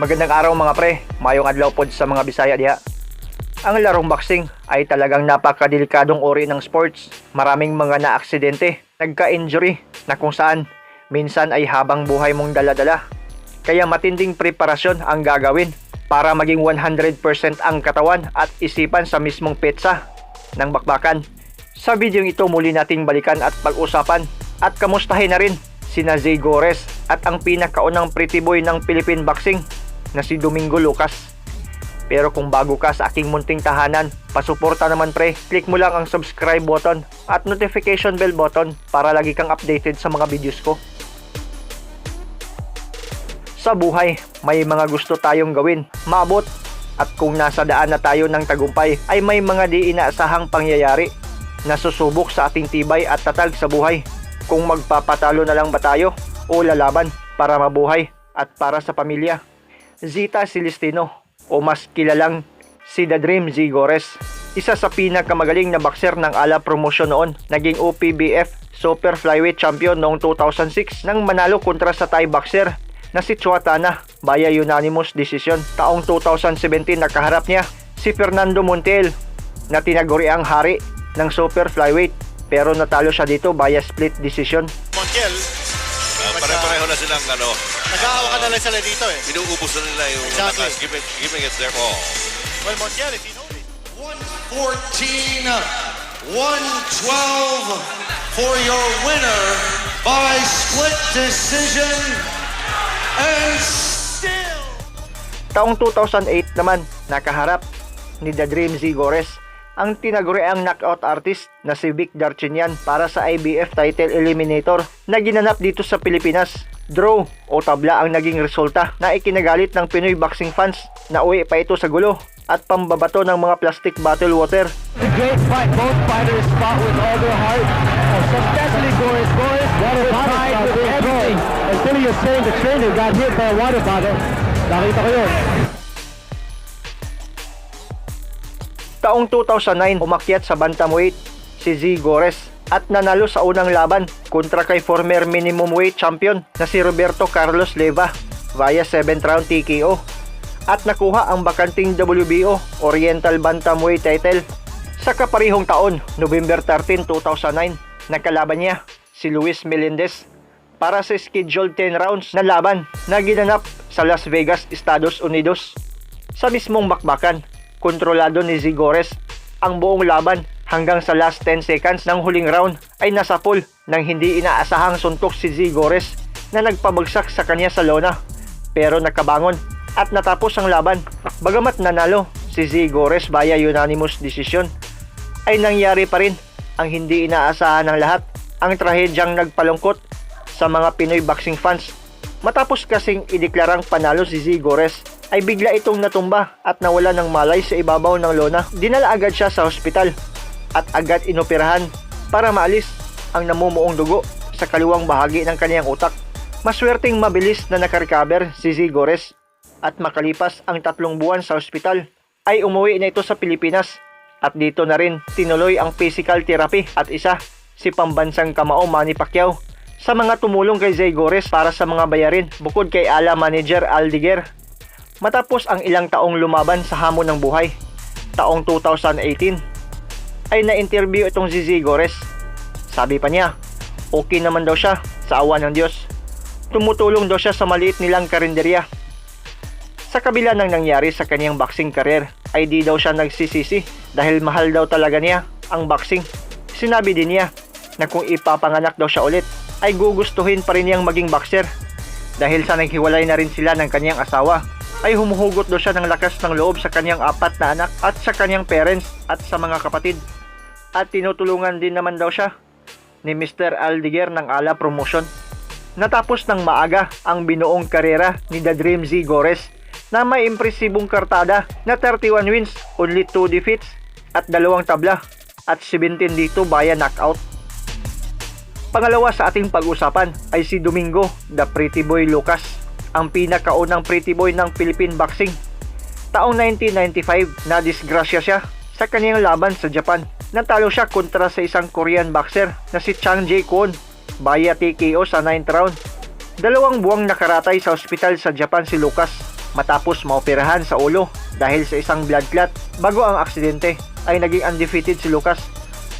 Magandang araw, mga pre, mayong adlaw pod sa mga Bisaya diha. Ang larong boxing ay talagang napakadelikadong uri ng sports. Maraming mga naaksidente, nagka-injury na kung saan minsan ay habang buhay mong daladala. Kaya matinding preparasyon ang gagawin para maging 100% ang katawan at isipan sa mismong petsa ng bakbakan. Sa videong ito, muli nating balikan at pag-usapan at kamustahin na rin sina Zay Gores at ang pinakaunang pretty boy ng Philippine boxing na si Domingo Lucas. Pero kung bago ka sa aking munting tahanan, pasuporta naman, pre, click mo lang ang subscribe button at notification bell button para lagi kang updated sa mga videos ko. Sa buhay, may mga gusto tayong gawin, maabot, at kung nasa daan na tayo ng tagumpay, ay may mga di inaasahang pangyayari na susubok sa ating tibay at tatag sa buhay. Kung magpapatalo na lang ba tayo o lalaban para mabuhay at para sa pamilya. Zita Celestino o mas kilalang si The Dream Z Gores. Isa sa pinakamagaling na boxer ng Ala Promotion noon, naging OPBF Super Flyweight Champion noong 2006 nang manalo kontra sa Thai boxer na si Chuatana via unanimous decision. Taong 2017, nakaharap niya si Fernando Montiel na tinaguriang hari ng Super Flyweight, pero natalo siya dito via split decision. Montiel, Pare-pareho na silang ano, nag-aawakan na lang sila dito eh. Inuubos na nila yung lakas, giving it their all. Well, Montiel, if you notice, 114, 112 for your winner by split decision and still Taong 2008 naman, nakaharap ni The Dream Z Gores ang tinaguriang knockout artist na si Vic Darchinyan para sa IBF title eliminator na ginanap dito sa Pilipinas. Draw o tabla ang naging resulta na ikinagalit ng Pinoy boxing fans na uwi pa ito sa gulo at pambabato ng mga plastic bottle water. A great fight. Both fighters fought with all their heart, especially Gores. Gores Water with bottle pride, got with big everything. throw. And Philly is saying the trainer got hit by a water bottle. Nakita ko yun. Taong 2009, umakyat sa bantamweight si Z Gores at nanalo sa unang laban kontra kay former minimum weight champion na si Roberto Carlos Leva via 7th round TKO at nakuha ang bakanting WBO Oriental Bantamweight title. Sa kaparihong taon, November 13, 2009, nakalaban niya si Luis Melendez para sa scheduled 10 rounds na laban na ginanap sa Las Vegas, Estados Unidos. Sa mismong bakbakan, kontrolado ni Zigores ang buong laban hanggang sa last 10 seconds ng huling round ay nasapol ng hindi inaasahang suntok si Zigores na nagpabagsak sa kanya sa lona. Pero nakabangon at natapos ang laban. Bagamat nanalo si Zigores via unanimous decision, ay nangyari pa rin ang hindi inaasahan ng lahat, ang trahedyang nagpalungkot sa mga Pinoy boxing fans. Matapos kasing ideklarang panalo si Zigores, ay bigla itong natumba at nawala ng malay sa ibabaw ng lona. Dinala agad siya sa ospital at agad inoperahan para maalis ang namumuong dugo sa kaliwang bahagi ng kaniyang utak. Maswerteng mabilis na nakarecover si Zigores at makalipas ang 3 buwan sa ospital ay umuwi na ito sa Pilipinas at dito na rin tinuloy ang physical therapy, at isa si pambansang kamao Manny Pacquiao sa mga tumulong kay Zay Gores para sa mga bayarin bukod kay ala manager Aldiger. Matapos ang ilang taong lumaban sa hamon ng buhay, taong 2018 ay na-interview itong si Zay Gores. Sabi pa niya, okay naman daw siya sa awa ng Diyos. Tumutulong daw siya sa maliit nilang karinderya. Sa kabila ng nangyari sa kanyang boxing career, ay di daw siya nagsisisi dahil mahal daw talaga niya ang boxing. Sinabi din niya na kung ipapanganak daw siya ulit, ay gugustuhin pa rin niyang maging boxer. Dahil sa naghiwalay na rin sila ng kanyang asawa, ay humuhugot daw siya ng lakas ng loob sa kanyang apat na anak at sa kanyang parents at sa mga kapatid. At tinutulungan din naman daw siya ni Mr. Aldiger ng Ala Promotion. Natapos ng maaga ang binuong karera ni The Dream Z Gores na may impresibong kartada na 31 wins, only 2 defeats at dalawang tabla at 17 dito via knockout. Pangalawa sa ating pag-usapan ay si Domingo, the Pretty Boy Lucas, ang pinakaunang pretty boy ng Philippine boxing. Taong 1995, na disgrasya siya sa kanyang laban sa Japan. Natalo siya kontra sa isang Korean boxer na si Chang Jae Kwon via TKO sa 9th round. 2 buwang nakaratay sa ospital sa Japan si Lucas. Matapos maoperahan sa ulo dahil sa isang blood clot bago ang aksidente, ay naging undefeated si Lucas.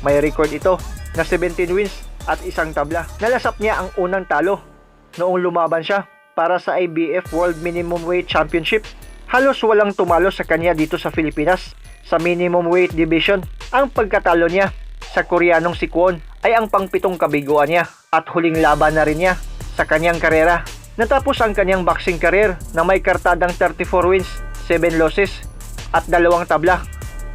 May record ito na 17 wins at isang tabla. Nalasap niya ang unang talo noong lumaban siya para sa IBF World Minimum Weight Championship. Halos walang tumalo sa kanya dito sa Pilipinas sa minimum weight division. Ang pagkatalo niya sa Koreanong si Kwon ay ang pangpitong kabiguan niya at huling laban na rin niya sa kanyang karera. Natapos ang kanyang boxing career na may kartadang 34 wins, 7 losses at dalawang tabla.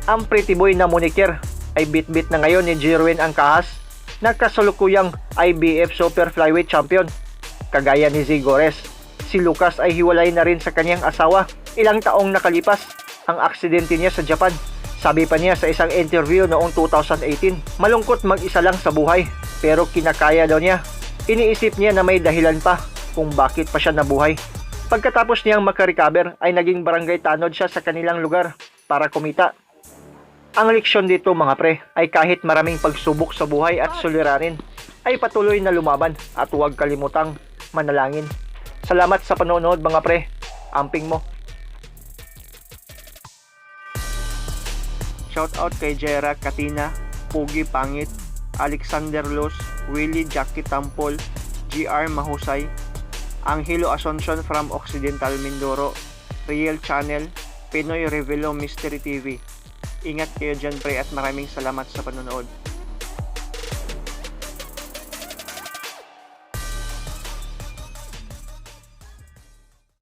Ang pretty boy na moniker ay bit-bit na ngayon ni Jerwin Ancajas na kasalukuyang IBF Super Flyweight Champion. Kagaya ni Zigores, si Lucas ay hiwalay na rin sa kanyang asawa ilang taong nakalipas ang aksidente niya sa Japan. Sabi pa niya sa isang interview noong 2018, malungkot mag-isa lang sa buhay pero kinakaya daw niya. Iniisip niya na may dahilan pa kung bakit pa siya nabuhay. Pagkatapos niyang makarecover ay naging barangay tanod siya sa kanilang lugar para kumita. Ang leksyon dito, mga pre, ay kahit maraming pagsubok sa buhay at suliranin, ay patuloy na lumaban at huwag kalimutang manalangin. Salamat sa panonood, mga pre. Amping mo. Shout out kay Jera Katina, Pugi Pangit, Alexander Los, Willie Jackie Tampol, GR Mahusay, Angelo Asuncion from Occidental Mindoro, Real Channel, Pinoy Revelo Mystery TV. Ingat kayo dyan, pre, at maraming salamat sa panonood.